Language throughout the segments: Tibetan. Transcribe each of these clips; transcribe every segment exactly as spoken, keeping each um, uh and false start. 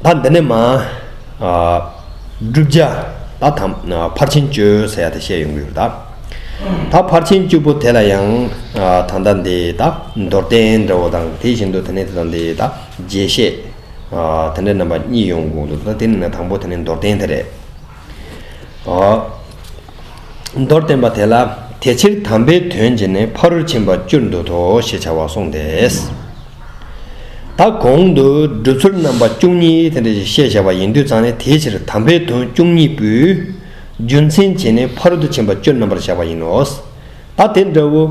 ད་འདི་ནས་མ། ཨ། བསྒྲུབ་བྱ། ད་དམ། ཨ། ཕར་ཕྱིན་བཅུ་ཟེར་ཡ་དེ་བཤད་ཡོང་གི་ཡོད་རེད་ད། ད་ཕར་ཕྱིན་བཅུ་པོ་དེ་ལ་ཡང་། ཨ། ད་ལྟ་འདི་ད་མདོར་བསྟན་འདྲ་བོ་དང་དེ་བཞིན་དུ་དེ་ནས་ད་ལྟ་འདི་ད་རྒྱས་བཤད། ཨ། དེ་འདྲ་རྣམ་པ་གཉིས་ཡོང་གི་འདུག་ད་དེ་ནས་ན་དང་པོ་དེ་ནས་མདོར་བསྟན་དེ་རེད། ཨ། མདོར་བསྟན་པ་དེ་ལ། དེ་ཕྱིར་དམ་པའི་དོན་བྱས་ནས། ཕ་རོལ་ཕྱིན་པ་བཅུར་འདོད་དོ་ཞེས་བྱ་བ་གསུངས་ཏེ། ད་གོང་དུ་སྒྲུབ་ཚུལ་རྣམ་པ་བཅུ་གཉིས་དེ་འདྲ་ཞིག་བཤད་བཞག་པ་ཡིན་དུས་ཙང་ནས། དེའི་ཕྱིར་དམ་པའི་དོན་བཅུ་གཉིས་པོའི་རྒྱུ་མཚན་བྱས་ནས་ཕ་རོལ་ཏུ་ཕྱིན་པ་བཅུ་རྣམ་པར་བཞག་པ་ཡིན་ནོ། ད་དེ་འདྲ་བོ་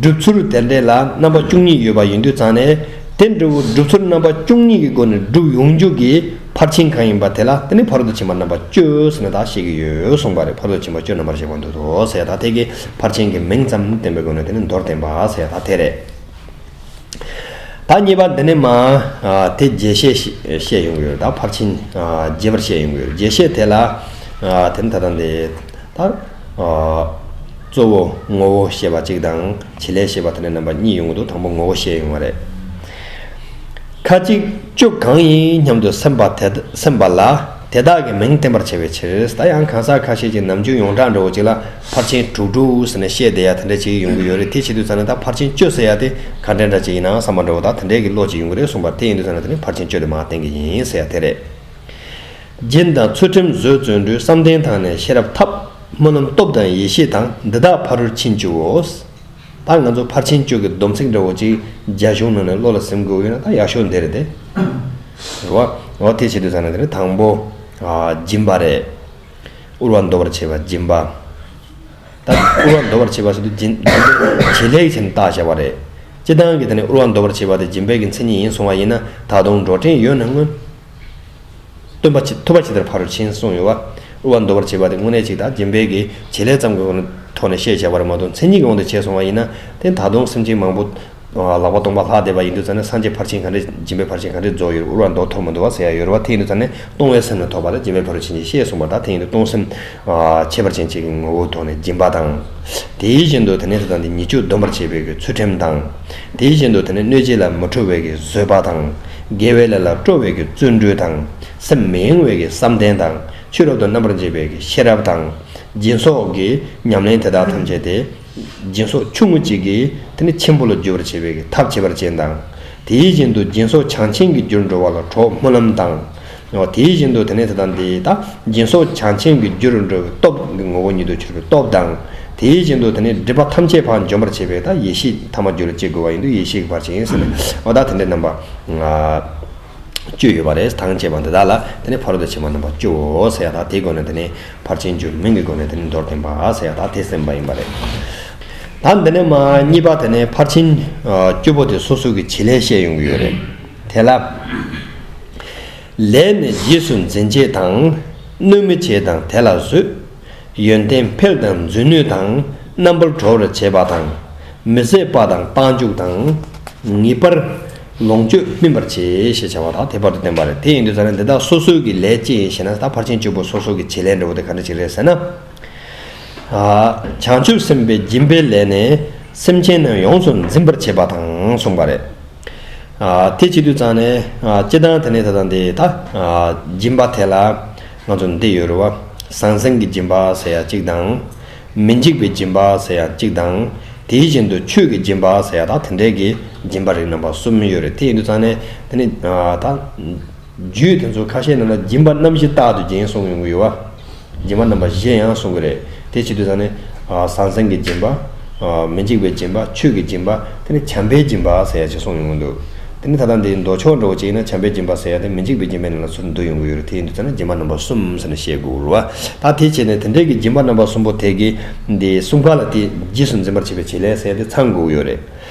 སྒྲུབ་ཚུལ་དེ་འདྲ་ལ་རྣམ་པ་བཅུ་གཉིས་ཡོད་པ་ཡིན་དུས་ཙང་ནས། དེ་འདྲ་བོ་སྒྲུབ་ཚུལ་རྣམ་པ་བཅུ་གཉིས་ཀྱི་སྒོ་ནས་སྒྲུབ་ཡོང་རྒྱུ་གི་ཕར་ཕྱིན་གང་ཡིན་པ་དེ་ལ་དེ་ནི་ཕ་རོལ་ཏུ་ཕྱིན་པ་རྣམ་པ་བཅུ་ཟེར་ནས་ད་བཤད་ཀྱི་ཡོད་གསུངས་པ་རེད། ཕ་རོལ་ཏུ་ཕྱིན་པ་བཅུ་རྣམ་པར་བཞག་པ་འདོད་དོ་ཟེར་ཡ་ད་དེ་གི་ཕར་ཕྱིན་གྱི་མིང་ཙམ་བསྟན་པའི་སྒོ་ནས་དེ་ནི་མདོར་བསྟན་པ་ཟེར་ཡ་ད་དེ་རེད། ད་གཉིས་པ་འདི་ནི་མ། ཨ། དེ་རྒྱས་བཤད་ཤི་བཤད་ཡོང་གི་ཡོད་རེད། ད་ཕར་ཕྱིན། ཨ། རྒྱས་པར་བཤད་ཡོང་གི་ཡོད་རེད། རྒྱས་བཤད་དེ་ལ། ཨ། དེ་ནི་ད་ལྟ་འདི་ད། ཨ། གཙོ་བོ་ངོ་བོ་བཤད་པ་གཅིག་དང་བྱེད་ལས་བཤད་པ་དེ་འདྲ་རྣམ་པ་གཉིས་ཡོང་གི་འདུག་དང་པོ་ངོ་བོ་བཤད་ཡོང་བ་རེད། ཁ་ཅིག་བཅུ་གང་ཡིན་སྙམ་དུ་སེམས་པ་དེ་སེམས་པ་ལ་དེ་དག་གི་མིང་བསྟན་པར་བྱ་བའི་ཕྱིར། ད་ཡང་གང་ཟག་ཁ་ཤས་ཀྱིས་ནམ་རྒྱུན་ཡོངས་གྲགས་འདྲ་བོ་ཅིག་ལ་ཕར་ཕྱིན་དྲུག་དྲུག་ཟེར་ནས་བཤད་བསྡད་ཡ་དེ་འདྲ་ཅིག་ཡོང་གི་ཡོད་རེད། དེ་བྱེད་དུས་ཙང་ནས་ད་ཕར་ཕྱིན་བཅུ་ཟེར་ཡ་དེ་ག་འདྲ་འདྲ་ཅིག་ཡིན་ནའང་བསམ་པ་འདྲ་བོ་ད་དེ་འདྲའི་གི་བློ་ཅིག་ཡོང་གི་རེད་གསུངས་པ་དེ་ཡིན་དུས་ཙང་ནས་དེ་ནི་ཕར་ཕྱིན་བཅུ་དེ་མར་བསྟན་གི་ཡིན་ཟེར་ཡ་དེ་རེད། སྦྱིན་དང་ཚུལ་ཁྲིམས་བཟོད་བརྩོན་འགྲུས་བསམ་གཏན་དང་ནི་ཤེས་རབ་ཐབས་སྨོན་ལམ་སྟོབས་དང་ཡེ་ཤེས་དང་འདི་དག་ཕ་རོལ་ཕྱིན་བཅུའོ། ད་ང་ཚོ་ཕར་ཕྱིན་བཅུ་གི་སྡོམ་ཚིག་འདྲ་བོ་ཅིག་རྒྱ་གཞུང་ནང་ནས་བློ་ལ་ཟིན་དགོས་ཡོད་ན་ད་ཡག་ཤོས་འདི་རེད་དེ། རེད་བ། འོ་དེ་བྱེད་དུས་ཙང་ནས་དེ་ནི་དང་པོ། ཨ། སྦྱིན་པ་རེད། དབུལ་བ་འདོར་བར་བྱེད་པ་སྦྱིན་པ། ད་དབུལ་བ་འདོར་བར་བྱེད་པ་ཟེར་དུས་སྦྱིན་སྦྱིན་པའི་བྱེད་ལས་ཀྱི་ཆ་ནས་བརྟག་བྱས་པ་རེད། སྤྱིར་བཏང་གི་དེ་ནི་དབུལ་བ་འདོར་བར་བྱེད་པ་དེ་སྦྱིན་པའི་གི་མཚན་ཉིད་ཡིན་གསུངས་པ་ཡིན་ན་ད་དུང་འགྲོ་དྲན་ཡོད་ན་སྔོན། སྟོན་པ་ཇི་ཐུབ་པ་ཇི་ལྟར་ཕ་རོལ་ཕྱིན་གསུངས་ཡོད་པ། དབུལ་བ་འདོར་བར་བྱེད་པ་དེ་དངོས་གནས་ཅིག་དང་སྦྱིན་པའི་གི་བྱེད་ལས་ཙམ་གྱི་ཐོག་ནས་བཤད་བྱ་བ་རེད་མ་གཏོགས་མཚན་ཉིད་ཀྱི་དབང་དུ་བྱས་སོང་བ་ཡིན་ན་དེ་ད་དུང་སེམས་ཅན་མང་པོ་ལག་པ་སྟོང་པ་ལྷག་བསྡད་པ་ཡིན་དུས་ཙང་ནས་སངས་རྒྱས་ཕར་ཕྱིན་ག་འདྲས་སྦྱིན་པའི་ཕར་ཕྱིན་ག་འདྲས་རྫོགས་ཡོད་རེད། དབུལ་བ་འདོར་ཐུབ་མི་འདུག་བ་ཟེར་ཡ་ཡོད་རེད་བ། དེ་ཡིན་དུས་ཙང་ནས་གཏོང་བའི་སེམས་ལ་ཐོགས་པ་ལ་སྦྱིན་པའི་ཕ་རོལ་ཕྱིན་ཅེས་བཤད་གསུངས་པ་ད་དེ་ཡིན་དུས་གཏོང་སེམས་ཁྱད་པར་ཅན་གཅིག་གི་ངོ་བོའི་ཐོག་ནས་སྦྱིན་པ་དང་། དེ་བཞིན་དུ་དེ་ནས་དེ་དང་དེ་ཉེས་སྤྱོད་སྡོམ་པར་བྱེད་པའི་གི་ཚུལ་ཁྲིམས་དང་། དེ་བཞིན་དུ་དེ་ནས་གནོད་བྱེད་ལ་མི་ཁྲོ་བའི་གི་བཟོད་པ་དང་། དགེ་བའི་ལས་ལ་སྤྲོ་བའི་གི་བརྩོན་འགྲུས་དང་། སེམས་མི་གཡེང་བའི་གི་བསམ་གཏན་དང་། ཆོས་རབ་ཏུ་རྣམ་པར་འབྱེད་པའི་གི་ཤེས་རབ་དང་། སྦྱིན་སོགས་ཀྱི་ཉམས་ལེན་དེ་དག་ཐམས་ཅད་དེ། སྦྱིན་སོགས་ཆུང་ངུ་གཅིག་གིས་དེ་ནི་ཆེན་པོ་ལ་འགྱུར་བར་བྱེད་པའི་གི་ཐབས་ཁྱད་པར་ཅན་དང་། དེ་བཞིན་དུ་སྦྱིན་སོགས་བྱང་ཆེན་གྱི་རྒྱུར་འགྲོ་བ་ལ་གྲོགས་སྨོན་ལམ་དང་། འོ་དེ་བཞིན་དུ་དེ་ནས་དེ་དང་དེ་ད་སྦྱིན་སོགས་བྱང་ཆེན་གྱི་རྒྱུར་འགྲོ་བའི་སྟོབས་ཀྱི་ངོ་བོ་ཉིད་དུ་གྱུར་པའི་སྟོབས་དང་། དེ་བཞིན་དུ་དེ་ནས་སྒྲིབ་པ་ཐམས་ཅད་ཕར་འཇོམས་པར་བྱེད་པའི་ད་ཡེ་ཤེས་ཐ་མ་རྒྱུད་ལ་སྐྱེ་དགོས་པ་ཡིན་དུས་ཡེ་ཤེས་ཀྱི་ཕར་ཕྱིན་ཟེར་ནས་འོ་ད་དེ་འདྲའི་རྣམ་པ་བཅུ་ཡོད་པ་རེད། དང་བཅས་པ་འདི་དག་ལ་དེ་ནས་ཕ་རོལ་ཏུ་ཕྱིན་པ་རྣམ་པ་བཅུའོ་ཟེར་ཡ་ད་དེའི་སྒོ་ནས་དེ་ནས་ཕར་ཕྱིན་བཅུ་མིང་གི་སྒོ་ནས་དེ་ནས་མདོར་བསྟན་པ་ཟེར་ཡ་ད་དེ་གསན་པ་ཡིན་པ་རེད། ད་འདི་ནས་མ་གཉིས་པ་དེ་ནས་ཕར་ཕྱིན་བཅུ་པོ་དེ་སོ་སོ་གི་བྱེད་ལས་བཤད་ཡོང་གི་ཡོད་རེད། དེ་ལ། ལས་ནི་རྗེས་སུ་འཛིན་བྱེད་དང་། གནོད་མི་བྱེད་དང་དེ་ལ་བཟོད། ཡོན་ཏན་འཕེལ་དང་འཛུལ་ནུས་དང་། རྣམ་པར་གྲོལ་བར་བྱེད་པ་དང་། མི་བཟད་པ་དང་རྟག་འཇུག་དང་། ངེས་པར་ལོངས་སྤྱོད་སྨིན་པར་བྱེད་ཞེས་བྱ་བ་དག་དེ་བར་དུ་བསྟན་པ་རེད། དེ་ཡིན་དུས་ཙང་ནས་འདི་དག་སོ་སོའི་གི་ལས་ཅི་ཡིན་ཞེ་ན་ད་ཕར་ཕྱིན་བཅུ་པོ་སོ་སོ་གི་བྱེད་ལས་འདྲ་བོ་དེ་ག་འདྲ་ཅིག་རེད་ཟེར་ན། བྱང་ཆུབ་སེམས་དཔའི་སྦྱིན་པའི་ལས་ནི་སེམས་ཅན་རྣམས་ཡོངས་སུ་འཛིན་པར་བྱེད་པ་དང་གསུངས་པ་རེད། དེ་བྱེད་དུས་ཙང་ནས་སྤྱིར་བཏང་དེ་ནས་ད་ལྟ་འདི་ད་སྦྱིན་པ་དེ་ལ་ང་ཚོ་འདི་ཡོད་རེད་བ། ཟང་ཟིང་གི་སྦྱིན་པ་ཟེར་ཡ་གཅིག་དང་། མི་འཇིགས་པའི་སྦྱིན་པ་ཟེར་ཡ་གཅིག་དང་། དེ་བཞིན་དུ་ཆོས་ཀྱི་སྦྱིན་པ་ཟེར་ཡ་ད་དེ་འདྲའི་གི་སྦྱིན་པ་རིགས་རྣམ་པ་གསུམ་ཡོད་རེད། དེ་ཡིན་དུས་ཙང་ནས་དེ་ནི་ད། རྒྱུད་དེ་ཚོ་ཁ་ཤས་ནང་ལ་སྦྱིན་པ་རྣམ་བཞི་རྟག་ཏུ་སྦྱིན་གསུངས་ཡོང་གི་ཡོད་བ། སྦྱིན་པ་རྣམ་པ་བཞི་ཡང་གསུང་གི་རེད། དེ་བྱེད་དུས་ཙང་ནས། ཟང་ཟིང་གི་སྦྱིན་པ། མི་འཇིགས་པའི་སྦྱིན་པ། ཆོས་ཀྱི་སྦྱིན་པ། དེ་ནས་བྱམས་པའི་སྦྱིན་པ་ཟེར་ཡ་ཅིག་གསུངས་ཡོང་གི་འདུག་དེ་ནས་ད་ལྟ་འདིའི་མདོ་ཕྱོགས་འདྲ་བོ་ཅིག་ཡིན་ན་བྱམས་པའི་སྦྱིན་པ་ཟེར་ཡ་དེ་མི་འཇིགས་པའི་སྦྱིན་པའི་ནང་ལ་ཚུར་འདུ་ཡོང་གི་ཡོད་རེད། དེ་ཡིན་དུས་ཙང་ནས་སྦྱིན་པ་རྣམ་པ་གསུམ་ཟེར་ནས་བཤད་དགོས་རེད་བ། ད་དེ་བྱས་ནས་དེ་འདྲའི་གི་སྦྱིན་པ་རྣམ་པ་གསུམ་པོ་དེ་གི་འདི་གསུམ་ཀ་ལ་དེ་རྗེས་སུ་འཛིན་པར་བྱེད་པའི་བྱེད་ལས་ཟེར་ཡ་དེ་ཚང་དགོས་ཀྱི་ཡོད་རེད།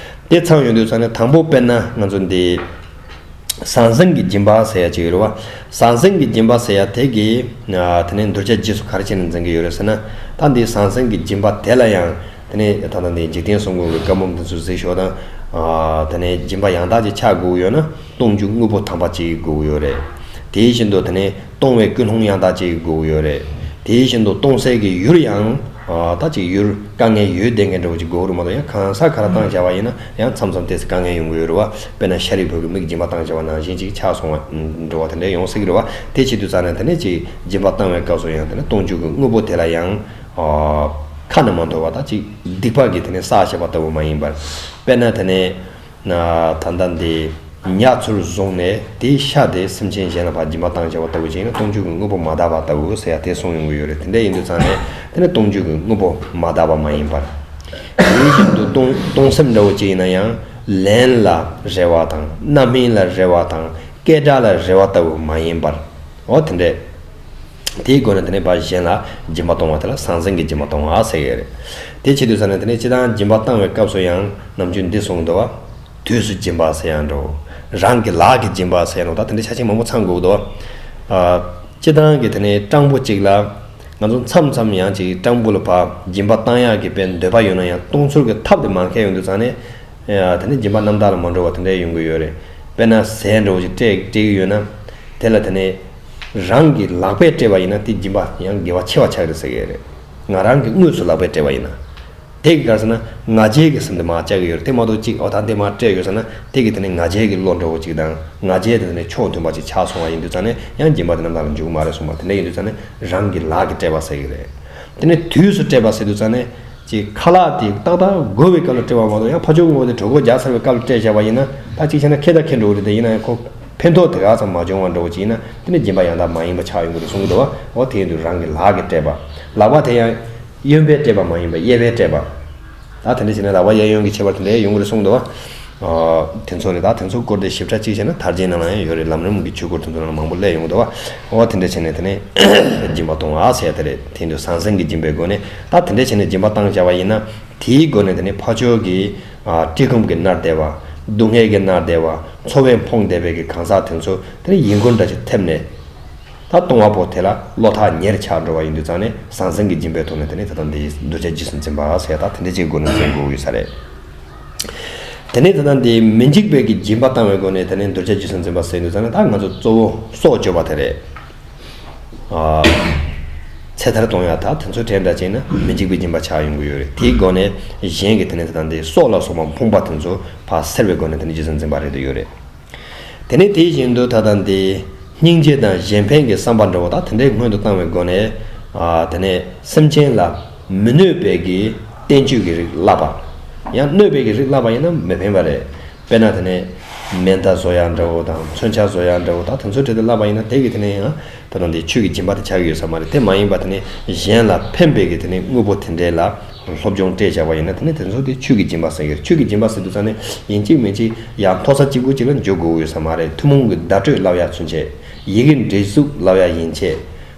དེ་ཚང་ཡོང་དུས་ཙང་ནས་དང་པོ་དཔེར་ན་ང་ཚོ་འདི། ཟང་ཟིང་གི་སྦྱིན་པ་ཟེར་ཡ་ཅིག་ཡོད་རེད་བ། ཟང་ཟིང་གི་སྦྱིན་པ་ཟེར་ཡ་དེ་གི། དེ་ནས་གདུལ་བྱ་རྗེས་སུ་ག་རེ་བྱས་ནས་འཛིན་གྱི་ཡོད་རེད་ཟེར་ན། ད་འདི་ཟང་ཟིང་གི་སྦྱིན་པ་དེ་ལ་ཡང་། དེ་ནས་ད་ལྟ་འདི་འཇིག་རྟེན་གསུམ་མགོན་གྱི་བཀའ་འབུམ་དེ་ཚོ་གཟིགས་ཤོག་དང་། དེ་ནས་སྦྱིན་པ་ཡང་དག་ཅིག་ཆགས་དགོས་ཡོད་ན་གཏོང་རྒྱུ་དངོས་པོ་དམ་པ་ཅིག་དགོས་ཡོད་རེད། དེ་བཞིན་དུ་དེ་ནས་གཏོང་བའི་ཀུན་སློང་ཡང་དག་ཅིག་དགོས་ཡོད་རེད། དེ་བཞིན་དུ་གཏོང་སའི་གི་ཡུལ་ཡང་ ད་ཅིག་ཡུལ་དཀའ་ངལ་ཡོད་བསྡད་མཁན་འདྲ་བོ་ཅིག་དགོས་རུ་མ་གཏོགས། ཡང་གང་ས་ག་ར་བཏང་བྱ་བ་ཡིན་ན་ཡང་མཚམས་མཚམས་ཏོག་ཙམ་དཀའ་ངལ་ཡོང་གི་ཡོད་རེད་བ། དཔེར་ན་ཤཱ་རིའི་བུ་གི་མིག་སྦྱིན་པ་བཏང་བྱ་བ་ནང་བཞིན་ཅིག་ཆགས་སོང་བ་འདྲ་བ་དེ་འདྲ་ཡོང་སྲིད་ཀྱི་རེད་བ། དེ་བྱེད་དུས་ཙང་ནས་དེ་ནས་ཅིག་སྦྱིན་པ་བཏང་བའི་སྐབས་སུ་ཡང་དེ་ནས་གཏོང་རྒྱུ་གི་དངོས་པོ་དེ་ལ་ཡང་ཁ་ནས་མ་འདོར་བ། ད་ཅིག་སྡིག་པ་གིས་དེ་ནས་བསགས་བྱས་པ་ལྟ་བུ་མ་ཡིན་པར། དཔེར་ན་དེ་ནས་ད་ལྟ་འདི་ཉ་ཚུར་བཟུང་ནས་དེའི་ཤ་དེ་སེམས་ཅན་གཞན་ལ་ཕར་སྦྱིན་པ་བཏང་བྱ་བ་ལྟ་བུ་ཅིག་ཡིན་ན་གཏོང་རྒྱུ་གི་དངོས་པོ་མ་དག་པ་ལྟ་བུ་ཟེར་ཡ་དེ་གསུངས་ཡོང་གི་ཡོད་རེད། དེ་འདྲ་ཡིན་དུས་ཙང་ནས་དེ་ནས་གཏོང་རྒྱུ་གི་དངོས་པོ་མ་དག་པ་མ་ཡིན་པར། དེ་བཞིན་དུ་གཏོང་གཏོང་སེམས་འདྲ་བོ་ཅིག་ཡིན་ན་ཡང་ལན་ལ་རེ་བ་དང་རྣམ་སྨིན་ལ་རེ་བ་དང་སྐད་གྲགས་ལ་རེ་བ་ལྟ་བུ་མ་ཡིན་པར། འོ་དེ་འདྲས། དེའི་སྒོ་ནས་དེ་ནས་ཕར་གཞན་ལ་སྦྱིན་པ་གཏོང་བ་དེ་ལ་ཟང་ཟིང་གི་སྦྱིན་པ་གཏོང་བ་ཟེར་གྱི་རེད། དེ་བྱེད་དུས་ཙང་ནས་དེ་ནས་སྤྱིར་བཏང་སྦྱིན་པ་བཏང་བའི་སྐབས་སུ་ཡང་ནམ་རྒྱུན་འདི་གསུངས་འདུག་བ། དུས་སུ་སྦྱིན་པ་ཟེར་ཡང་འགྲོ། རང་གི་ལག་གིས་སྦྱིན་པ་ཟེར་ཡང་འགྲོ། ད་དེ་འདྲ་ཆ་ཆེན་མང་པོ་ཚང་དགོས་འདུག་བ། སྤྱིར་བཏང་གི་དེ་ནས་སྤྲང་པོ་གཅིག་ལ་ང་ཚོ་མཚམས་མཚམས་ཡང་ཅིག་སྤྲང་པོ་ལ་ཕར་སྦྱིན་པ་བཏང་ཡག་གི་དཔེ་འདོད་པ་ཡོད་ན་ཡང་གཏོང་ཚུལ་གྱི་ཐབས་དེ་མ་མཁས་ཡོང་དུས་ཙང་ནས། ཡ། དེ་ནས་སྦྱིན་པ་རྣམ་དག་ལ་མ་འགྲོ་བ་དེ་འདྲ་ཡོང་གི་ཡོད་རེད། དཔེར་ན་ཟས་འདྲ་བོ་ཞིག་སྤྲད་སྤྲད་ཀྱི་ཡོད་ན། དེ་ལ་དེ་ནས་རང་གི་ལག་པས་སྤྲད་པ་ཡིན་ན་དེ་སྦྱིན་པ་ཡང་དགེ་བ་ཆེ་བ་ཆགས་རེད་ཟེར་གྱི་རེད། ང་རང་གི་དངོས་སུ་ལག་པས་སྤྲད་པ་ཡིན་ན། དེ་གི་ག་རེ་ཟེར་ན་ང་རྒྱལ་གྱི་སེམས་དེ་མར་བཅག་གི་ཡོད་རེད། དེ་མ་གཏོགས་གཅིག་འོ་ད་འདི་མར་སྤྲད་ཡོད་ཟེར་ན་དེ་གི་དེ་ནས་ང་རྒྱལ་གྱི་བློ་འདྲ་བོ་ཅིག་དང་ང་རྒྱལ་དེ་དེ་ནས་ཕྱོགས་མཐུན་པ་ཅིག་ཆགས་སོང་བ་ཡིན་དུས་ཙང་ནས་ཡང་སྦྱིན་པ་དེ་རྣམ་དག་ལ་འཇུག་གི་མ་རེད་གསུངས་པ་དེ་འདྲ་ཡིན་དུས་ཙང་ནས་རང་གི་ལག་གིས་སྤྲད་པ་ཟེར་གྱི་རེད། དེ་ནས་དུས་སུ་སྤྲད་པ་ཟེར་དུས་ཙང་ནས། ཅིག་ཁ་ལག་དེ་ཏག་ཏག་དགོས་པའི་སྐབས་ལ་སྤྲད་པ་མ་གཏོགས་ཡང་ཕར་ཕྱོགས་ངོ་དེ་གྲོད་ཁོག་རྒྱགས་ཚར་བའི་སྐབས་ལ་སྤྲད་བཞག་པ་ཡིན་ན་ད་ཅིག་བྱས་ན་ཁེ་ད་ཁེ་འགྲོ་གི་རེད། དེ་ཡིན་ན་ཡང་ཁོ་ཕན་ཐོགས་དེ་ག་ཙམ་མ་བྱུང་བ་འདྲ་བོ་ཅིག་ཡིན་ན་དེ་ནི་སྦྱིན་པ་ཡང་དག་མ་ཡིན་པ་ཆགས་ཡོང་གི་རེད་གསུང་གི་འདུག་བ། འོ་དེ་ཡིན་དུས་རང་གི་ལག་གིས་སྤྲད་པ། ལག་པ་དེ་ཡང་གཡོན་པས་སྤྲད་པ་མ་ཡིན་པར་གཡས་པས་སྤྲད་པ། ད་དེ་འདྲ་བྱས་ན་ལག་པ་གཡས་གཡོན་གྱི་ཁྱད་པར་དེ་འདྲ་ཡོང་གི་རེད་གསུང་གི་འདུག་བ། ཨ། དེ་ཚོ་རེད། ད་དེ་ཚོ་སྐོར་དེ་ཞིབ་ཕྲ་གཅིག་བྱས་ན་དར་རྒྱས་ནང་ལ་ཡང་ཡོད་རེད། ལམ་རིམ་གྱི་ཆོས་སྐོར་དེ་ཚོ་ནང་ལ་མང་པོ་སླེབས་ཡོང་གི་འདུག་བ། འོ་དེ་འདྲ་བྱས་ནས་དེ་ནས་སྦྱིན་པ་གཏོང་བ་ཟེར་ཡ་དེ་རེད། དེ་འདུག་ཟང་ཟིང་གི་སྦྱིན་པའི་སྒོ་ནས་ད་དེ་འདྲ་བྱས་ནས་སྦྱིན་པ་བཏང་བྱ་བ་ཡིན་ན། དེའི་སྒོ་ནས་དེ་ནས་ཕར་ཕྱོགས་ཀྱི་ཨ་བཀྲེས་སྐོམ་གྱིས་མནར་བསྡད་པ། སྡུག་བསྔལ་གྱིས་མནར་བསྡད་པ། འཚོ་བས་ཕོངས་བསྡད་པའི་གི་གང་ཟག་དེ་ཚོ་དེ་ནས་ཡིད་འགུལ་འདྲ་ཞིག་ཐེབས་ནས། ད་གཏོང་བ་པོ་དེ་ལ་བློ་ཐག་ཉེར་ཆགས་འགྲོ་བ་ཡིན་དུས་ཙང་ནས་ཟང་ཟིང་གི་སྦྱིན་པའི་ཐོག་ནས་དེ་ནས་ད་ལྟ་འདི་གདུལ་བྱ་རྗེས་སུ་འཛིན་པ་ཟེར་ད་དེ་འདྲ་ཅིག་སྒོ་ནས་འཛིན་དགོས་ཡོད་ས་རེད། དེ་ནས་ད་ལྟ་འདི་མི་འཇིགས་པའི་གི་སྦྱིན་པ་བཏང་བའི་སྒོ་ནས་དེ་ནས་གདུལ་བྱ་རྗེས་སུ་འཛིན་པ་ཟེར་དུས་ཙང་ནས་ད་ང་ཚོ་གཙོ་བོ་སྲོག་གཅོད་པ་དེ་རེད། ཨ། ཚེ་ཐར་གཏོང་ཡ་ད་དེ་ཚོ་དྲན་འདྲ་བྱས་ན་མི་འཇིགས་པའི་སྦྱིན་པ་ཆགས་ཡོང་གི་ཡོད་རེད། དེའི་སྒོ་ནས་གཞན་གྱི་དེ་ནས་ད་ལྟ་འདི་སྲོག་ལ་སོགས་པ་ཕོངས་པ་དེ་ཚོ་ཕར་སེལ་བའི་སྒོ་ནས་དེ་ནས་རྗེས་སུ་འཛིན་པ་རེད་དུ་ཡོད་རེད། དེ་ནས་དེ་བཞིན་དུ་ད་ལྟ་འདི་སྙིང་རྗེ་དང་གཞན་ཕན་གྱི་བསམ་པ་འདྲ་བོ་ད་དེ་འདྲའི་སྔོན་དུ་བཏང་བའི་སྒོ་ནས། ཨ། དེ་ནས་སེམས་ཅན་ལ་མི་གནོད་པའི་གི་བསྟན་བཅོས་ཀྱི་རིགས་བསླབ་པ། ཡང་གནོད་པའི་གི་རིགས་བསླབ་པ་ཡིན་ན་མི་ཕན་པ་རེད། དཔེར་ན་དེ་ནས་མེ་མདའ་བཟོ་ཡག་འདྲ་བོ་དང་མཚོན་ཆ་བཟོ་ཡག་འདྲ་བོ་ད་དེ་ཚོའི་གྲས་དེ་བསླབ་པ་ཡིན་ན་དེ་གི་དེ་ནས་ཡང་ད་ལྟ་འདི་ཆོས་ཀྱི་སྦྱིན་པ་དེ་ཆགས་ཀྱི་ཡོད་ས་མ་རེད། དེ་མ་ཡིན་པ་དེ་ནས་གཞན་ལ་ཕན་པའི་གི་དེ་ནས་དངོས་པོ་དེ་འདྲའི་ལ། སློབ་སྦྱོང་སྤྲད་བཞག་པ་ཡིན་ན་དེ་ནི་དེ་ཚོ་དེ་ཆོས་ཀྱི་སྦྱིན་པ་ཟེར་གྱི་རེད། ཆོས་ཀྱི་སྦྱིན་པ་ཟེར་དུས་ཙང་ནས་ཡིན་གཅིག་མིན་གཅིག་ཡང་མཐོ་ས་གཅིག་པུ་གཅིག་ལ་འཇུག་དགོས་ཡོད་ས་མ་རེད། ཐུན་མོང་གི་བརྡ་སྤྲོད་བསླབ་ཡག་ཚུན་ཆད། ཡི་གེ་འབྲི་གཟུགས་བསླབ་ཡག་ཡན་ཆད།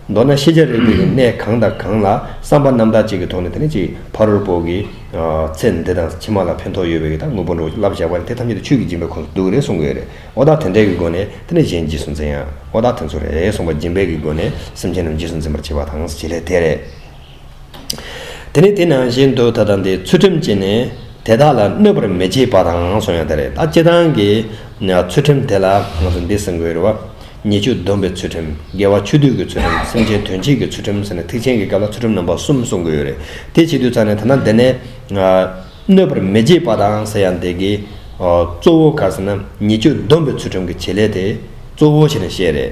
མདོར་ན་ཤེས་བྱ་རིག་པའི་གི་གནས་གང་དང་གང་ལ་བསམ་པ་རྣམ་དག་ཅིག་གི་ཐོག་ནས་དེ་ནི་ཅིག་ཕ་རོལ་པོ་གི་ཚེ་འདི་དང་ཕྱི་མ་ལ་ཕན་ཐོགས་ཡོད་པའི་གི་ད་དངོས་པོ་འདྲ་བོ་བསླབ་བཞག་པ་ནི་དེ་ཐམས་ཅད་དུ་ཆོས་ཀྱི་སྦྱིན་པའི་ཁོངས་སུ་འདུ་གི་རེད་གསུང་གི་ཡོད་རེད། འོ་ད་དེ་འདྲའི་གི་སྒོ་ནས་དེ་ནི་གཞན་རྗེས་སུ་འཛིན་ཡག་འོ་ད་དེ་ཚོ་རེད་གསུངས་པ། སྦྱིན་པའི་གི་སྒོ་ནས་སེམས་ཅན་རྣམས་རྗེས་སུ་འཛིན་པར་བྱེད་པ་དང་བྱེད་ལས་དེ་རེད། དེ་ནས་དེ་ནང་བཞིན་དུ་ད་ལྟ་འདི་ཚུལ་ཁྲིམས་བཅས་ནས་དེ་དག་ལ་གནོད་པར་མི་བྱེད་པ་དང་གསུངས་ཡོད་དེ་རེད། ད་སྤྱིར་བཏང་གི་ཚུལ་ཁྲིམས་དེ་ལ་ང་ཚོ་འདི་གསུང་གི་ཡོད་རེད་བ། ཉེས་སྤྱོད་སྡོམ་པའི་ཚུལ་ཁྲིམས། དགེ་བ་ཆོས་སྡུད་ཀྱི་ཚུལ་ཁྲིམས། སེམས་ཅན་དོན་བྱེད་ཀྱི་ཚུལ་ཁྲིམས་ཟེར་ནས་ཐེག་ཆེན་གྱི་སྐབས་ལ་ཚུལ་ཁྲིམས་རྣམ་པ་གསུམ་གསུང་གི་ཡོད་རེད། དེ་བྱེད་དུས་ཙང་ནས་ད་ལྟ་འདི་ནས་གནོད་པར་མི་བྱེད་པ་དང་ཟེར་ཡང་འདི་གི་གཙོ་བོ་ག་རེ་ཟེར་ན་ཉེས་སྤྱོད་སྡོམ་པའི་ཚུལ་ཁྲིམས་ཀྱི་བྱེད་ལས་དེ་གཙོ་བོ་བྱས་ནས་བཤད་རེད།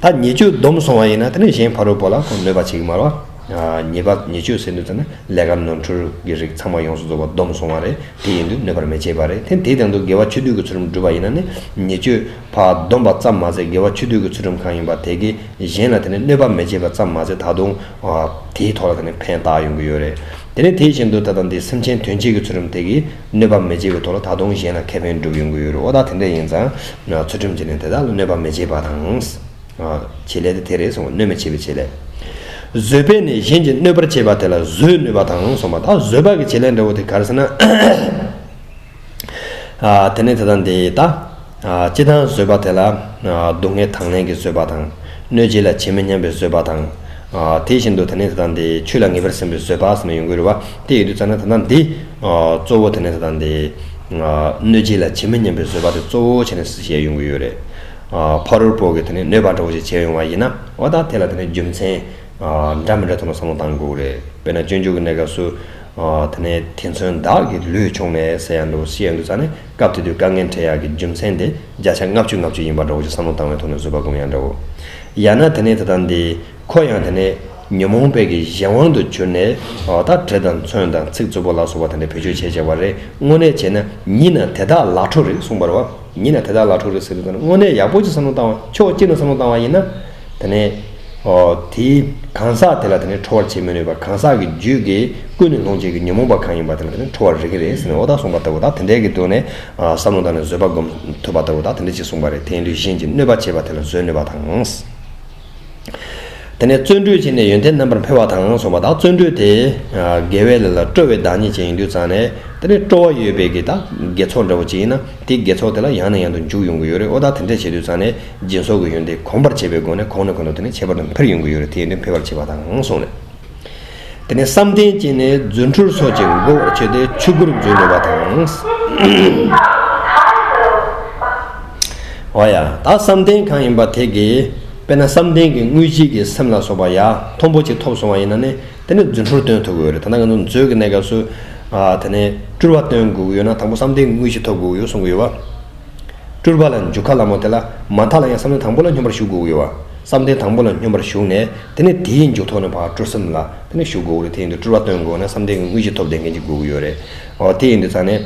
ད་ཉེས་སྤྱོད་སྡོམ་སོང་བ་ཡིན་ན་དེ་ནས་གཞན་ཕ་རོལ་པོ་ལ་ཁོ་གནོད་པ་བྱེད་ཀྱི་མ་རེད་བ། ཉེས་པ་ཉེས་སྤྱོད་ཟེར་དུས་ཙམ་ནས་ལས་ཀ་ནོར་འཁྲུལ་གྱི་རིགས་ཚང་མ་ཡོངས་སུ་རྫོགས་པ་སྡོམ་སོང་བ་རེད། དེ་ཡིན་དུས་གནོད་པར་མི་བྱེད་པ་རེད། དེ་དེའི་སྟེང་དུ་དགེ་བ་ཆོས་སྡུད་ཀྱི་ཚུལ་ཁྲིམས་བསྒྲུབས་པ་ཡིན་ན་ནི་ཉེས་སྤྱོད་ཕར་སྡོམ་པ་ཙམ་མ་ཟད་དགེ་བ་ཆོས་སྡུད་ཀྱི་ཚུལ་ཁྲིམས་གང་ཡིན་པ་དེ་གིས་གཞན་ལ་དེ་ནས་གནོད་པ་མི་བྱེད་པ་ཙམ་མ་ཟད་ད་དུང་དེའི་ཐོག་ལ་དེ་ནས་ཕན་བཏགས་ཡོང་གི་ཡོད་རེད། དེ་ནས་དེ་བཞིན་དུ་ད་ལྟ་འདི་སེམས་ཅན་དོན་བྱེད་ཀྱི་ཚུལ་ཁྲིམས་དེ་གིས་གནོད་པ་མི་བྱེད་པའི་ཐོག་ལ་ད་དུང་གཞན་ལ་ཁེ་ཕན་སྒྲུབ་ཡོང་གི་ཡོད་རེད། འོ་ད་དེ་འདྲ་ཡིན་ཙང་ཚུལ་ཁྲིམས་བྱས་ནས་དེ་དག་ལ་གནོད་པ་མི་བྱེད་པ་དང་། བྱེད་ལས་དེ་དེ་རེད་གསུངས། གནོད་མི་བྱེད་པའི་བྱེད་ལས། བཟོད་པས་ནི་གཞན་གྱིས་གནོད་པར་བྱེད་པ་དེ་ལ་བཟོད་ནུས་པ་དང་གསུངས་པ། ད་བཟོད་པ་གི་བྱེད་ལས་འདྲ་བོ་དེ་ག་རེ་ཟེར་ན། དེ་ནས་དེ་དང་དེ་ད། སྤྱིར་བཏང་བཟོད་པ་དེ་ལ། སྡུག་བསྔལ་དང་ལེན་གྱི་བཟོད་པ་དང་། གནོད་བྱེད་ལ་ཇི་མི་སྙམ་པའི་བཟོད་པ་དང་། དེ་བཞིན་དུ་དེ་ནས་དེ་དང་དེ་ཆོས་ལ་ངེས་པར་སེམས་པའི་བཟོད་པ་ཟེར་ནས་ཡོང་གི་རེད་བ། དེ་ཡོད་དུས་ཙང་ན་དེ་དང་དེ། གཙོ་བོ་དེ་ནས་དེ་དང་དེ། གནོད་བྱེད་ལ་ཇི་མི་སྙམ་པའི་བཟོད་པ་དེ་གཙོ་བོ་བྱས་ནས་བཤད་ཡོང་གི་ཡོད་རེད། ཕ་རོལ་པོ་གིས་དེ་ནས་གནོད་པ་འདྲ་བོ་ཞིག་བྱས་ཡོང་བ་ཡིན་ན་འོ་ད་དེ་ལ་དེ་ནས་རྒྱུ་མཚན། འདྲ་མི་འདྲ་ཐོག་ནས་བསམ་བློ་བཏང་དགོས་རེད། དཔེར་ན་སྤྱོད་འཇུག་གི་གནས་སྐབས་སུ། དེ་ནས་དེ་མཚོན་བདག་གི་ལུས་ཕྱུང་ནས་ཟེར་ཡ་འདྲ་བོ་བཤད་ཡོང་དུས་ཙང་ནས་སྐབས་དེ་དུས་དཀའ་ངལ་འཕྲད་ཡག་གི་རྒྱུ་མཚན་དེ་བརྒྱ་ཆ་ལྔ་བཅུ་ལྔ་བཅུ་ཡིན་པ་འདྲ་བོ་ཅིག་བསམ་བློ་བཏང་བའི་ཐོག་ནས་བཟོད་པ་སྒོམ་ཡག་འདྲ་བོ། ཡང་ན་དེ་ནས་དེ་དང་འདི་ཁོ་ཡང་དེ་ནས་ཉོན་མོངས་པའི་གི་གཞན་དབང་དུ་གྱུར་ནས་ད་དྲི་དང་མཚོན་དང་ཚིག་རྩུབ་པོ་ལ་སོགས་པ་དེ་འདྲ་བེད་སྤྱོད་བྱས་བྱས་པ་རེད། དངོས་གནས་བྱས་ན་ཉིད་ན་དེ་དག་ལག་འཕྲོ་རེད་གསུངས་པ་རེད་བ། ཉིད་ན་དེ་དག་ལག་འཕྲོ་རེད་ཟེར་དུས་ཙང་ནས་དངོས་གནས་ཡག་པོ་ཅིག་བསམ་བློ་བཏང་བ་ཕྱོགས་གཅིག་ནས་བསམ་བློ་བཏང་བ་ཡིན་ན། དེ་ནས། ཨོ། དེའི་གང་ཟག་དེ་ལ་དེ་ནས་ཁྲོ་བར་བྱེད་མི་ནུས་པ་གང་ཟག་གི་རྒྱུད་ཀྱི་ཀུན་ནས་སློང་བྱེད་ཀྱི་ཉོན་མོངས་པ་གང་ཡིན་པ་དེ་ལ་དེ་ནས་ཁྲོ་བར་རིགས་ཀྱི་རེད་ཟེར་ནས་འོ་ད་གསུངས་པ་ལྟ་བུ་ད་དེ་འདྲའི་གི་ཐོག་ནས་བསམ་བློ་བཏང་ནས་བཟོད་པ་སྒོམ་ཐུབ་པ་ལྟ་བུ་ད་དེ་འདྲ་ཅིག་གསུངས་པ་རེད། དེ་ཡིན་དུས་གཞན་གྱི་གནོད་པ་བྱེད་པ་དེ་ལ་བཟོད་ནུས་པ་དང་། དེ་ནས་བརྩོན་འགྲུས་བྱས་ནས་ཡོན་ཏན་རྣམ་པར་འཕེལ་བ་དང་གསུངས་པ་དང་བརྩོན་འགྲུས་དེ་དགེ་བའི་ལས་ལ་སྤྲོ་བའི་བདག་ཉིད་ཅན་ཡིན་དུས་ཙང་ནས་དེ་ནས་སྤྲོ་བ་ཡོད་པའི་གི་ད་དགེ་ཚོགས་འདྲ་བོ་ཅིག་ཡིན་ན་དེ་དགེ་ཚོགས་དེ་ལ་ཡང་ནས་ཡང་དུ་འཇུག་ཡོང་གི་ཡོད་རེད། འོ་ད་དེ་འདྲ་བྱེད་དུས་ཙང་ནས། སྦྱིན་སོགས་ཀྱི་ཡོན་ཏན་གོམས་པར་བྱེད་པའི་སྒོ་ནས་གོང་ནས་གོང་དུ་དེ་ནས་ཁྱད་པར་དུ་འཕེལ་ཡོང་གི་ཡོད་རེད། དེ་ཡིན་དུས་འཕེལ་བར་བྱེད་པ་དང་གསུངས་ནས། དེ་ནས་བསམ་གཏན་བྱས་ནས་རྫུ་འཕྲུལ་སོགས་ཀྱིས་མགུ་བར་བྱས་ཏེ་ཆོས་སྒོར་འཛུལ་ནུས་པ་དང་། འོ་ཡ་ད་བསམ་གཏན་གང་ཡིན་པ་དེ་གིས་དཔེར་ན་བསམ་གཏན་གྱི་དངོས་གཞི་གི་སེམས་ལ་སོགས་པ་ཡ་མཐོན་པོ་ཅིག་ཐོབ་སོང་བ་ཡིན་ན་ནི་དེ་ནི་རྫུ་འཕྲུལ་སྟོན་ཐུབ་ཀྱི་ཡོད་རེད། ད་ལྟ་ང་ཚོ་མཛོད་ཀྱི་གནས་སྐབས་སུ་དེ་ནས་སྤྲུལ་པ་སྟོན་དགོས་ཀྱི་ཡོད་ན་དང་པོ་བསམ་གཏན་གྱི་དངོས་གཞི་ཐོབ་དགོས་ཀྱི་ཡོད་གསུང་གི་ཡོད་པ། སྤྲུལ་པ་ལ་འཇུག་ཁ་ལ་མོ་དེ་ལ་མ་མཐའ་ལ་ཡང་བསམ་གཏན་དང་པོ་ལ་སྙོམས་པར་ཞུགས་དགོས་ཀྱི་ཡོད་པ། བསམ་གཏན་དང་པོ་ལ་སྙོམས་པར་ཞུགས་ནས་དེ་ནས་དེའི་མཇུག་ཐོག་ནས་ཕར་སྤྲུལ་སེམས་ལ་དེ་ནས་ཞུགས་དགོས་ཀྱི་རེད། དེ་ཡིན་དུས་སྤྲུལ་པ་སྟོན་དགོས་ན་བསམ་གཏན་གྱི་དངོས་གཞི་ཐོབ་བསྡད་མཁན་ཅིག་དགོས་ཀྱི་ཡོད་རེད། འོ་དེ་ཡིན་དུས་ཙང་ནས་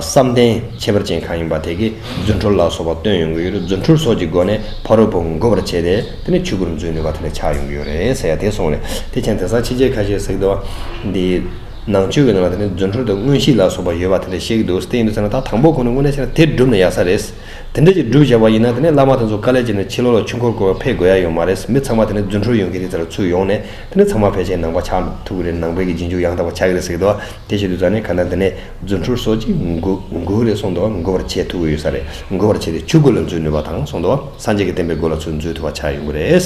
བསམ་གཏན་ཁྱད་པར་ཅན་གང་ཡིན་པ་དེ་གིས་རྫུ་འཕྲུལ་ལ་སོགས་པ་སྟོན་ཡོང་གི་ཡོད་རེད། རྫུ་འཕྲུལ་སོགས་ཀྱི་སྒོ་ནས་ཕ་རོལ་པོ་མགུ་བར་བྱས་ཏེ་དེ་ནས་ཆོས་སྒོར་འཛུལ་ནུས་པ་དེ་འདྲ་ཆགས་ཡོང་གི་ཡོད་རེད་ཟེར་ཡ་དེ་གསུངས་རེད། དེ་ཕྱིན་དེང་སང་ཕྱི་རྒྱལ་ཁ་ཤས་ཟེར་གི་འདུག་བ། འདི། ནང་ཆོས་ཀྱི་ནང་ལ་དེ་ནི་རྫུ་འཕྲུལ་དང་མངོན་ཤེས་ལ་སོགས་པ་ཡོད་པ་དེ་འདྲ་བཤད་ཀྱི་འདུག་དེ་ཡིན་དུས་ཙང་ན་ད་དང་པོ་ཁོ་ནས་དངོས་གནས་བྱས་ན་དེ་བསྒྲུབས་ན་ཡག་ས་རེད། དེ་འདྲ་ཅིག་བསྒྲུབས་བཞག་པ་ཡིན་ན་དེ་ནས་བླ་མ་དེ་ཚོ་དཀའ་ལས་བྱས་ནས་ཕྱི་ལོགས་ལ་ཆོས་འཁོར་བསྐོར་བར་ཕེབས་དགོས་ཡ་ཡོད་མ་རེད། མི་ཚང་མ་དེ་ནས་རྫུ་འཕྲུལ་ཡོད་མཁན་དེ་ཚོ་ལ་ཚུར་ཡོང་ནས་དེ་ནས་ཚང་མ་ཕལ་ཆེར་ནང་པ་ཆགས་ཐུབ་ཀྱི་རེད། ནང་པའི་གི་རྗེས་འཇུག་ཡང་དག་པ་ཆགས་ཀྱི་རེད་ཟེར་གྱི་འདུག་དེ་བྱེད་དུས་ཙང་ནས་གང་ལྟར་དེ་ནས་རྫུ་འཕྲུལ་སོགས་ཀྱིས་མགུ་མགུ་རེད་གསུངས་འདུག་མགུ་བར་བྱེད་ཐུབ་ཀྱི་ཡོད་ས་རེད། མགུ་བར་བྱེད་དེ་ཆོས་སྒོ་ལ་འཛུལ་ནུས་པ་དང་གསུངས་འདུག་སངས་རྒྱས་ཀྱི་བསྟན་པའི་སྒོ་ལ་ཚུར་འཛུལ་ཐུབ་པ་ཆགས་ཡོང་གི་རེད།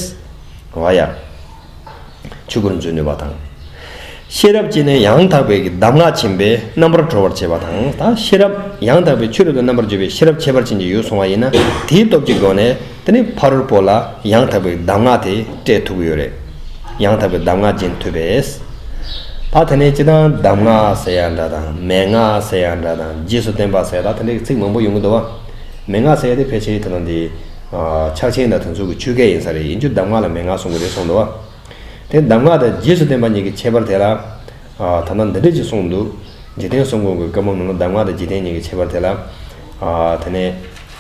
འོ་ཡ། ཆོས་སྒོར་འཛུལ་ནུས་པ་དང་། ཤེས་རབ་ཀྱིས་ནི་ཡང་དག་པའི་གདམས་ངག་ཆེན་པོས་རྣམ་པར་གྲོལ་བར་བྱེད་པ་དང་། ད་ཤེས་རབ་ཡང་དག་པའི་ཆོས་རབ་ཏུ་རྣམ་པར་འཇོག་པའི་ཤེས་རབ་ཁྱད་པར་ཅན་ཅིག་ཡོད་སོང་བ་ཡིན་ན་དེའི་སྟོབས་ཀྱི་སྒོ་ནས་དེ་ནི་ཕ་རོལ་པོ་ལ་ཡང་དག་པའི་གདམས་ངག་དེ་སྤྲད་ཐུབ་ཀྱི་ཡོད་རེད། ཡང་དག་པའི་གདམས་ངག་སྦྱིན་ཐུབ་པས། ད་དེ་ནས་སྤྱིར་བཏང་གདམས་ངག་ཟེར་ཡ་འདྲ་དང་མན་ངག་ཟེར་ཡ་འདྲ་དང་རྗེས་སུ་བསྟན་པ་ཟེར་ཡ་ད་དེ་འདྲའི་ཚིག་མང་པོ་ཡོང་གི་འདུག་བ། མན་ངག་ཟེར་ཡ་དེ་ཕལ་ཆེར་ད་ལྟ་འདི་ཕྱག་ཆེན་དང་དེ་ཚོ་གི་ཆོས་སྐད་ཡིན་ས་རེད། ཡིན་རྒྱུ་གདམས་ངག་ལ་མན་ངག་གསུང་གི་རེད་གསུངས་འདུག་བ། དེ་གདམས་ངག་དང་རྗེས་སུ་བསྟན་པ་གཉིས་ཀྱི་ཁྱད་པར་དེ་ལ། ཨ། ད་ལྟ་འདི་འདྲ་ཅིག་གསུངས་འདུག་འཇིག་རྟེན་གསུམ་མགོན་གྱི་བཀའ་འབུམ་ནང་ལ་གདམས་ངག་དང་འཇིག་རྟེན་གཉིས་ཀྱི་ཁྱད་པར་དེ་ལ། ཨ། དེ་ནས་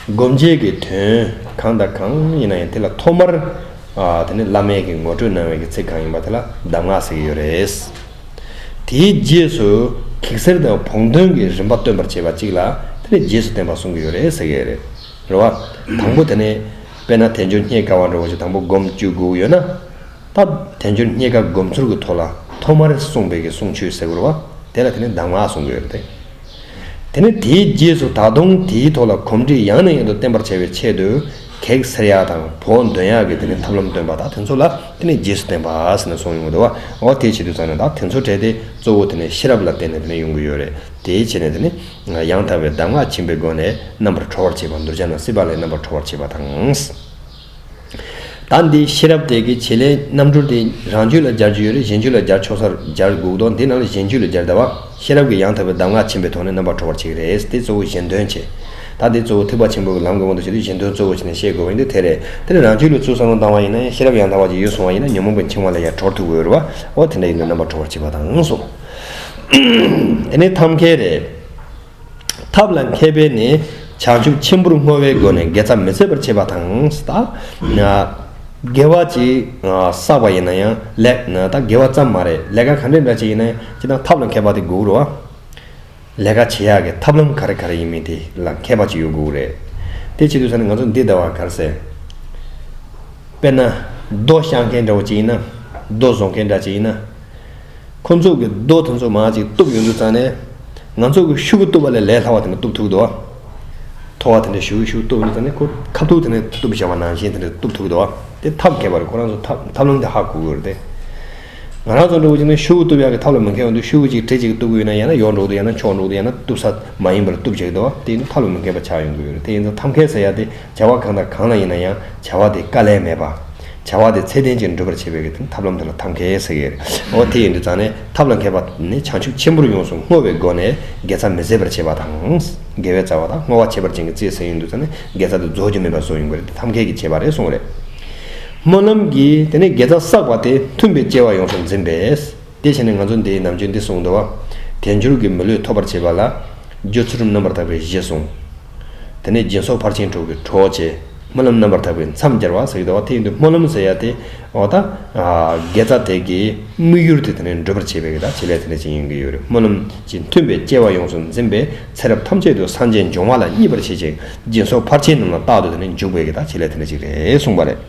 སྒོམ་བྱེད་ཀྱི་དོན་གང་དང་གང་ཡིན་ན་ཡང་དེ་ལ་ཐོག་མར། ཨ། དེ་ནས་བླ་མས་ཀྱི་ངོ་སྤྲོད་གནང་བའི་གི་ཚིག་གང་ཡིན་པ་དེ་ལ་གདམས་ངག་ཟེར་གྱི་ཡོད་རེད། དེའི་རྗེས་སུ་གེགས་སེལ་དང་བོགས་འདོན་གྱི་རིམ་པ་སྟོན་པར་བྱེད་པ་གཅིག་ལ་དེ་ནས་རྗེས་སུ་བསྟན་པ་གསུང་གི་ཡོད་རེད་ཟེར་གྱི་ཡོད་རེད། རེད་བ། དང་པོ་དེ་ནས་དཔེར་ན་དལ་འབྱོར་རྙེད་དཀའ་བ་འདྲ་བོ་ཞིག་དང་པོ་སྒོམ་བཅུག་དགོས་ཀྱི་ཡོད་ན། ད་དལ་འབྱོར་རྙེད་དཀའ་སྒོམ་ཚུལ་གྱི་ཐོག་ལ་ཐོག་མར་གསུངས་པའི་གི་གསུང་ཆོས་ཟེར་དགོས་རེད་བ། དེ་ལ་དེ་ནི་གདམས་ངག་གསུང་གི་ཡོད་རེད་དེ། དེ་ནི་དེའི་རྗེས་སུ་ད་དུང་དེའི་ཐོག་ལ་གོམས་འདྲིས་ཡང་ནས་ཡང་དུ་བརྟན་པར་བྱ་བའི་ཆེད་དུ་གེགས་སེལ་ཡག་དང་བོགས་འདོན་ཡག་གི་དེ་ནི་ཐབས་ལམ་སྟོན་པ་དང་དེ་ཚོ་ལ་དེ་ནི་རྗེས་སུ་བསྟན་པ་ཟེར་ནས་གསུངས་ཡོང་གི་འདུག་བ། འོ་དེ་བྱེད་དུས་ཙང་ནས་ད་དེ་ཚོ་གྲས་དེ་གཙོ་བོ་དེ་ནི་ཤེས་རབ་ལ་བརྟེན་ནས་དེ་ནི་ཡོང་གི་ཡོད་རེད། དེའི་ཆེད་ནས་དེ་ནི་ཡང་དག་པའི་གདམས་ངག་ཆེན་པོའི་སྒོ་ནས་རྣམ་པར་གྲོལ་བར་བྱེད་པ། གདུལ་བྱ་རྣམས་སྲིད་པ་ལས་རྣམ་པར་གྲོལ་བར་བྱེད་པ་དང་། ད་འདི་ཤེས་རབ་དེ་གི་བྱེད་ལས་རྣམ་འགྲུལ་དེ་རང་རྒྱུད་ལ་སྦྱར་རྒྱུ་ཡོད་རེད། གཞན་རྒྱུད་ལ་སྦྱར་ཆོག་སར་སྦྱར་དགོས་དོན་འདི་ནང་ལ་གཞན་རྒྱུད་ལ་སྦྱར་བསྡད་པ། ཤེས་རབ་ཀྱི་ཡང་དག་པའི་གདམས་ངག་ཆེན་པོའི་ཐོག་ནས་རྣམ་པར་གྲོལ་བར་བྱེད་ཀྱི་རེད། དེ་གཙོ་བོ་གཞན་དོན་བྱེད། ད་འདི་གཙོ་བོ་ཐེག་པ་ཆེན་པོའི་ལམ་གྱི་དབང་དུ་བྱས་ཏེ་གཞན་དོན་གཙོ་བོ་བྱས་ནས་བཤད་དགོས་པ་ཡིན་དུས་དེ་རེད། དེ་ནི་རང་རྒྱུད་ལ་ཚུར་བསམ་བློ་བཏང་བ་ཡིན་ན་ཡང་ཤེས་རབ་ཡང་དག་པ་ཅིག་ཡོད་སོང་བ་ཡིན་ན་ཉོན་མོངས་པའི་འཆིང་བ་ལས་ཡང་གྲོལ་ཐུབ་ཀྱི་ཡོད་རེད་བ། འོ་དེ་འདྲ་ཡིན་དུས་རྣམ་པར་གྲོལ་བར་བྱེད་པ་དང་གསུངས། དེ་ནས་ཐབས་མཁས་རེད། ཐབས་ལ་མཁས་པས་ནི་བྱང་ཆུབ་ཆེན་པོར་བསྔོ་བའི་སྒོ་ནས་དགེ་རྩ་མི་ཟད་པར་བྱེད་པ་དང་། ད་དགེ་བ་ཅིག་བསགས་པ་ཡིན་ན་ཡང་ལས་ད་དགེ་བ་ཙམ་མ་རེད། ལས་ཀ་ག་འདྲ་འདྲ་ཅིག་ཡིན་ན་ཡང་ཅི་དང་ཐབས་ལ་མཁས་པ་དེ་དགོས་རེད་བ། ལས་ཀ་བྱེད་ཡག་གི་ཐབས་ལམ་ག་རེ་ག་རེ་ཡིན་མིན་དེ་ལ་མཁས་པ་ཅིག་ཡོད་དགོས་རེད། དེ་བྱེད་དུས་ཙང་ནས་ང་ཚོ་འདི་ལྟ་བ་ག་རེ་ཟེར། དཔེར་ན་རྡོ་བཤམས་མཁན་འདྲ་བོ་ཅིག་ཡིན་ན། རྡོ་བཟོ་མཁན་འདྲ་ཅིག་ཡིན་ན། ཁོ་ཚོ་གི་རྡོ་དེ་ཚོ་མར་ཅིག་གཏུབ་ཡོང་དུས་ཙང་ནས། ང་ཚོ་གི་ཤུ་གུ་གཏུབ་པ་ལས་ལས་སླ་བ་དེ་འདྲ་གཏུབ་ཐུབ་འདུག་བ། མཐོ་བ་དེ་འདྲ་ཤུ་གུ་ཤུ་གུ་གཏུབ་ཡོང་དུས་ཙང་ནས་ཁོ་ཁ་ཐུག་དེ་འདྲ་གཏུབ་བཞག་པ་ནང་བཞིན་དེ་འདྲ་གཏུབ་ཐུབ་འདུག་བ། དེ་ཐབས་མཁས་པ་རེད། ཁོ་རང་ཚོ་ཐབས་ཐབས་ལམ་དེ་ཧ་གོ་གི་ཡོད་རེད་དེ། ང་རང་ཚོ་འདྲ་བོ་ཅིག་ནི་ཤུ་གུ་གཏུབ་ཡག་གི་ཐབས་ལ་མི་མཁས་ཡོང་དུས་ཤུ་གུ་ཅིག་གྲི་ཅིག་གཏུབ་གི་ཡོད་ན་ཡང་ན་ཡར་འགྲོ་གི་འདུག་ཡང་ན་ཕྱོགས་འགྲོ་གི་འདུག་ཡང་ན་གཏུབ་ས་མ་ཡིན་པར་གཏུབ་བྱེད་ཀྱི་འདུག་བ། དེ་ཡིན་ན་ཐབས་ལ་མི་མཁས་པ་ཆགས་ཡོང་གི་ཡོད་རེད། དེ་ཡིན་ཙང་ཐབས་མཁས་ཟེར་ཡ་དེ་བྱ་བ་གང་དང་གང་ལ་ཡིན་ན་ཡང་བྱ་བ་དེ་དཀའ་ལས་མེད་པ། བྱ་བ་དེ་ཚད་ལྡན་ཅིག་འགྲུབ་པར་བྱེད་པའི་གི་ཐབས་ལམ་དེ་ལ་ཐབས་མཁས་ཟེར་གྱི་རེད། འོ་དེ་ཡིན་དུས་ཙང་ནས་ཐབས་ལ་མཁས་པ་ནི་བྱང་ཆུབ་ཆེན་པོར་ཡོངས་སུ་བསྔོ་བའི་སྒོ་ནས་དགེ་རྩ་མི་ཟད་པར་བྱེད་པ་དང་། དགེ་བའི་རྩ་བ་དང་བསྔོ་བ་བྱེད་པར་བྱིན་གྱིས་རྩིས་ཟེར་ཡོང་དུས་ཙང་ནས་དགེ་རྩ་དེ་རྫོགས་རྒྱུ་མེད་པ་བཟོ་ཡོང་གི་རེད། དེ་ཐབས་མཁས་ཀྱིས་བྱས་པ་རེད་གསུངས་རེད། སྨོན་ལམ་གྱིས་དེ་ནས་དགེ་རྩ་བསགས་པ་དེ་མཐུན་པའི་སྐྱེ་བ་ཡོངས་སུ་འཛིན་པས། དེ་བྱས་ནས་ང་ཚོ་འདིའི་ནམ་རྒྱུན་འདི་གསུངས་འདུག་བ། དལ་འབྱོར་གྱི་མི་ལུས་ཐོབ་པར་བྱེད་པ་ལ། སྦྱོར་ཚུལ་རྣམ་པར་དག་པའི་གཞི་བཟུང་། དེ་ནས་སྦྱིན་སོགས་ཕར་ཕྱིན་དྲུག་གི་གྲོགས་བྱས། སྨོན་ལམ་རྣམ་པར་དག་པའི་མཚམས་སྦྱར་བ་ཟེར་གྱི་འདུག་བ། དེ་ཡིན་དུས་སྨོན་ལམ་ཟེར་ཡ་དེ་འོ་ད་དགེ་རྩ་དེ་གི་དམིགས་ཡུལ་དེ་དེ་ནས་འགྲུབ་པར་བྱེད་པའི་གི་ད་བྱེད་ལས་དེ་འདྲ་ཅིག་ཡིན་གྱི་ཡོད་རེད། སྨོན་ལམ་གྱིས་མཐུན་པའི་སྐྱེ་བ་ཡོངས་སུ་འཛིན་པས་ཚེ་རབས་ཐམས་ཅད་དུ་སངས་རྒྱས་འབྱུང་བ་ལ་མཉེས་པར་བྱེད་ཅིང་། སྦྱིན་སོགས་ཕར་ཕྱིན་རྣམས་ལ་རྟག་ཏུ་དེ་ནས་འཇུག་པའི་གི་ད་བྱེད་ལས་དེ་འདྲ་ཅིག་རེད་གསུངས་པ་རེད།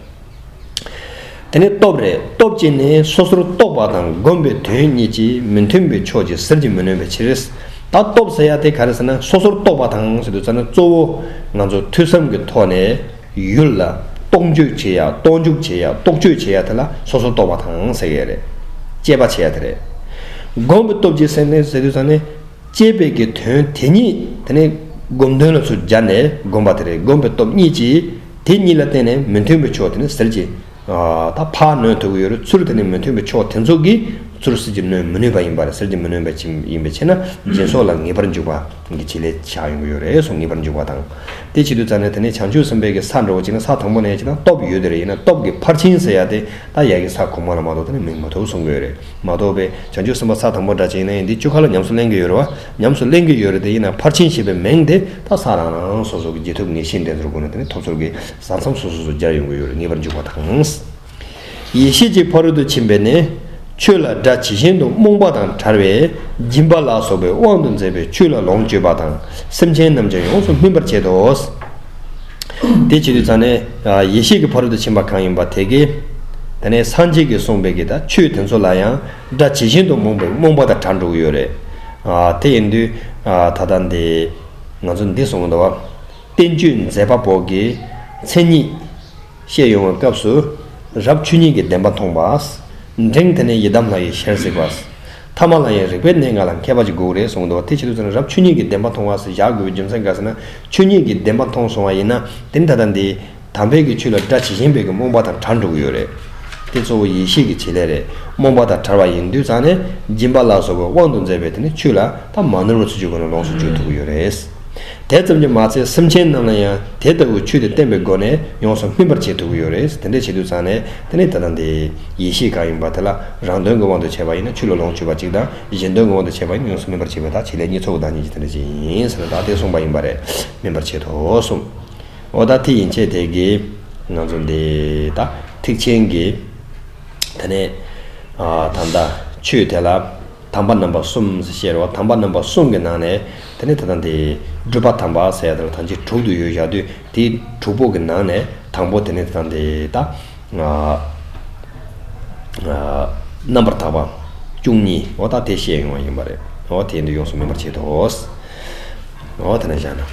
དེ་ནས་སྟོབས་རེད། སྟོབས་ཀྱིས་ནི་སོ་སོར་རྟོག་པ་དང་བསྒོམས་པའི་དོན་གཉིས་ཀྱིས་མི་མཐུན་པའི་ཕྱོགས་ཀྱི་ཟིལ་གྱིས་མི་ནོན་པའི་ཕྱིར། ད་སྟོབས་ཟེར་ཡ་དེ་ག་རེ་ཟེར་ན། སོ་སོར་རྟོག་པ་དང་ཟེར་དུས་ཙམ་ན་གཙོ་བོ་ང་ཚོ་ཐོས་བསམ་གྱི་ཐོག་ནས་ཡུལ་ལ་རྟོག་འཇུག་བྱེད་ཡ། རྟོག་འཇུག་བྱེད་ཡ། རྟོག་དཔྱོད་བྱེད་ཡ་དེ་ལ་སོ་སོར་རྟོག་པ་དང་ཟེར་ཡ་རེད། དཔྱད་པ་བྱེད་ཡ་དེ་རེད། བསྒོམས་པའི་སྟོབས་ཀྱིས་ཟེར་ནས་ཟེར་དུས་ཙམ་ནས། དཔྱད་པའི་གི་དོན་དེ་ཉིད་དེ་ནས་སྒོམ་དོན་ལ་ཚུར་སྦྱར་ནས་སྒོམ་པ་དེ་རེད། སྒོམ་པའི་སྟོབས་གཉིས་ཀྱིས་དེ་གཉིས་ལ་བརྟེན་ནས་མི་མཐུན་པའི་ཕྱོགས་དེ་ནི་ཟིལ་གྱིས་ད་ཕར་གནོན་ཐུབ་ཀྱི་ཡོད་རེད། ཚུར་དེ་ནི་མི་མཐུན་པའི་ཕྱོགས་དེ་ཚོ་གིས་ཚུར་ཟིལ་གྱིས་གནོན་མི་ནུས་པ་ཡིན་པ་རེད། ཟིལ་གྱིས་མི་ནོན་པ་ཅིག་ཡིན་པའི་ཕྱིར་ན་སྦྱིན་སོགས་ལ་ངེས་པར་འཇུག་པ་གི་བྱེད་ལས་ཆགས་ཡོང་གི་ཡོད་རེད་གསུངས། ངེས་པར་འཇུག་པ་དང་། དེ་བྱེད་དུས་ཙམ་ནས་དེ་ནི་བྱང་ཆུབ་སེམས་དཔའི་གི་ས་འགྲོ་བ་ཅིག་ན་ས་དང་པོ་ནས་ཅིག་ན་སྟོབས་ཡོད་དེ་རེད། ཡིན་ན་སྟོབས་ཀྱི་ཕར་ཕྱིན་ཟེར་ཡ་དེ་ད་ཡ་གི་ས་གོང་མ་ལ་མ་གཏོགས་དེ་ནི་མིང་མ་ཐོབ་གསུང་གི་ཡོད་རེད། མ་གཏོགས་པའི་བྱང་ཆུབ་སེམས་དཔའ་ས་དང་པོ་འདྲ་ཅིག་ཡིན་ན་ཡང་འདི་བཅུ་ཁ་ལ་ཉམས་སུ་ལེན་གྱི་ཡོད་རེད་བ། ཉམས་སུ་ལེན་གྱི་ཡོད་རེད་དེ། ཡིན་ན་ཕར་ཕྱིན་ཞེས་པའི་མིང་དེ་ད་ས་རང་རང་སོ་སོ་གི་རྗེས་ཐོབ་ངེས་ཤེས་དེ་ཚོར་སྒོ་ནས་དེ་ནི་ཐོབ་ཚུལ་གྱི་ས་མཚམས་སོ་སོ་སོ་སྦྱར་ཡོང་གི་ཡོད་རེད། ངེས་པར་འཇུག་པ་དང་། ཡེ་ཤེས་ཀྱི་ཕ་རོལ་ཏུ་ཕྱིན་པས་ནི། ཆོས་ལ་སྒྲ་ཇི་བཞིན་དུ་རྨོངས་པ་དང་བྲལ་བས་སྦྱིན་པ་ལ་སོགས་པའི་དབང་དུ་མཛད་པའི་ཆོས་ལ་ལོངས་སྤྱོད་པ་དང་། སེམས་ཅན་རྣམས་ཀྱང་ཡོངས་སུ་སྨིན་པར་བྱེད་དོ། དེ་བྱེད་དུས་ཙམ་ནས་ཡེ་ཤེས་ཀྱི་ཕ་རོལ་ཏུ་ཕྱིན་པ་གང་ཡིན་པ་དེ་གིས། དེ་ནས་སངས་རྒྱས་ཀྱིས་གསུངས་པའི་གི་ད་ཆོས་དེ་ཚོ་ལ་ཡང་སྒྲ་ཇི་བཞིན་དུ་རྨོངས་པའི་རྨོངས་པ་དང་བྲལ་འགྲོ་གི་ཡོད་རེད། དེ་ཡིན་དུས་ད་ལྟ་འདི་ང་ཚོ་འདི་གསུངས་འདུག་བ། བསྟན་བཅོས་མཛད་པ་པོ་གི་མཚན་ཉིད་བཤད་ཡོང་བའི་སྐབས་སུ། རབ་ཆོས་ཉིད་ཀྱི་བདེན་པ་མཐོང་བ། འབྲིང་དེ་ནས་ཡི་དམ་ལྷ་ཡི་ཞལ་གཟིགས་པ། ཐ་མ་ལ་ཡང་རིག་པའི་གནས་ལྔ་ལ་མཁས་པ་ཅིག་དགོས་རེད་གསུངས་འདུག་བ། དེ་བྱེད་དུས་ཙམ་ན་རབ་ཆོས་ཉིད་ཀྱི་བདེན་པ་མཐོང་བ་ཟེར་བཞག་དགོས་པའི་རྒྱུ་མཚན་ག་ཟེར་ན། ཆོས་ཉིད་ཀྱི་བདེན་པ་མཐོང་སོང་བ་ཡིན་ན་དེ་ནི་ད་ལྟ་འདི་དམ་པའི་གི་ཆོས་ལ་སྒྲ་ཇི་བཞིན་པའི་གི་རྨོངས་པ་དང་བྲལ་འགྲོ་གི་ཡོད་རེད། དེ་གཙོ་བོ་ཡེ་ཤེས་ཀྱི་བྱེད་ལས་རེད། རྨོངས་པ་དང་བྲལ་བ་ཡིན་དུས་ཙང་ནས་སྦྱིན་པ་ལ་སོགས་པའི་དབང་དུ་མཛད་པའི་དེ་ནི་ཆོས་ལ་ད་མ་ནོར་བ་ཚུལ་གྱི་སྒོ་ནས་ལོངས་སུ་སྤྱོད་ཐུབ་ཀྱི་ཡོད་རེད། དེ་ཙམ་གྱིས་མ་ཚད་སེམས་ཅན་རྣམས་ལ་ཡང་དེ་ལྟ་བུའི་ཆོས་དེ་བསྟན་པའི་སྒོ་ནས་ཡོངས་སུ་སྨིན་པར་བྱེད་ཐུབ་ཀྱི་ཡོད་རེད། དེ་འདྲ་བྱེད་དུས་ཙང་ནས་དེ་ནི་ད་ལྟ་འདི་ཡེ་ཤེས་གང་ཡིན་པ་དེ་ལ་རང་དོན་གྱི་དབང་དུ་བྱས་པ་ཡིན་ན་ཆོས་ལ་ལོངས་སྤྱོད་པ་གཅིག་དང་། གཞན་དོན་གྱི་དབང་དུ་བྱས་པ་ཡིན་ན་ཡོངས་སུ་སྨིན་པར་བྱེད་པ་དང་། བྱེད་ལས་གཉིས་ཚོགས་ཀྱི་བདག་ཉིད་ཀྱི་དེ་འདྲ་ཅིག་ཡིན་ཟེར་ན་ད་དེ་གསུངས་པ་ཡིན་པ་རེད། སྨིན་པར་བྱེད་དོ་གསུངས། འོ་ད་དེ་ཡན་ཆད་དེ་གིས་ང་ཚོ་འདི་ད་ཐེག་ཆེན་གྱི་དེ་ནས་ད་ལྟ་ཆོས་དེ་ལ་དམ་པ་རྣམ་པ་གསུམ་ཟེར་བཤད་རོགས། དམ་པ་རྣམ་པ་གསུམ་གྱི་ནང་ནས་དེ་ནས་ད་ལྟ་འདི་སྒྲུབ་པ་དམ་པ་ཟེར་ཡ་དེ་ལ་ཐམས་ཅད་དྲུག་ཏུ་ཡོད་བཞག་དུས། དེ་དྲུག་པོ་གི་ནང་ནས་དང་པོ་དེ་ནས་ད་ལྟ་འདི་ད་རྣམ་པར་དག་པ་བཅུ་གཉིས། འོ་ད་དེ་བཤད་ཡོང་བ་ཡིན་པ་རེད། འོ་དེ་འདི་ཡོངས་སུ་སྨིན་པར་བྱེད་དོ། འོ་དེ་ནས་བཞག་ན།